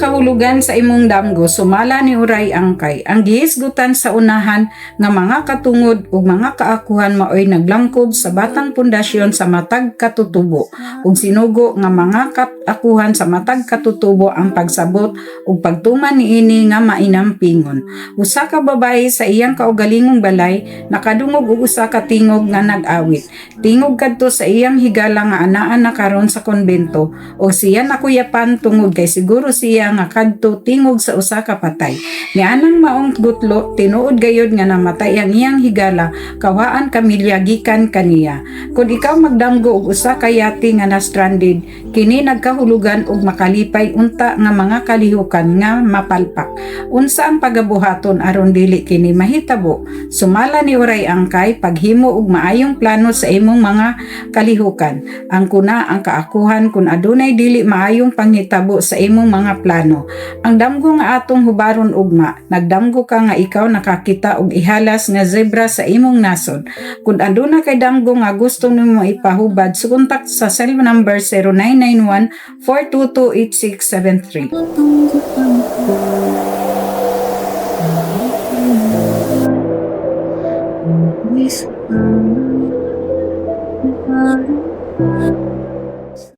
Ang kahulugan sa imong damgo sumala ni Uray Angkay. Ang gihisgutan sa unahan nga mga katungod ug mga kaakuhan maoy naglangkob sa batang pundasyon sa matag katutubo ug sinugo nga mga kaakuhan sa matag katutubo ang pagsabot ug pagtuman niini nga mainampingon. Usa ka babae sa iyang kaugalingong balay nakadungog og usa ka tingog nga nag-awit. Tingog kadto sa iyang higala nga anaa na karon sa konbento o siya nakuyapan tungod kay siguro siya nga kadto tingog sa usa ka patay. Nianang maong gutlo, tinuod gayod nga namatay ang iyang higala, kawaan kamilya gikan kaniya. Kung ikaw magdamgo og usa ka yate nga na stranded, kini nagkahulugan og makalipay unta nga mga kalihukan nga mapalpak. Unsa ang pagabuhaton aron dili kini mahitabo? Sumala ni Uray Angkay, paghimo og maayong plano sa imong mga kalihukan. Ang kuna ang kaakuhan kung adunay dili maayong panghitabo sa imong mga plano. Ang damgo nga atong hubaron ugma, nagdamgo ka nga ikaw nakakita og ihalas nga zebra sa imong nasod. Kung aduna kay damgo nga gusto nimo ipahubad, sukontak sa cell number 0991 422 8673.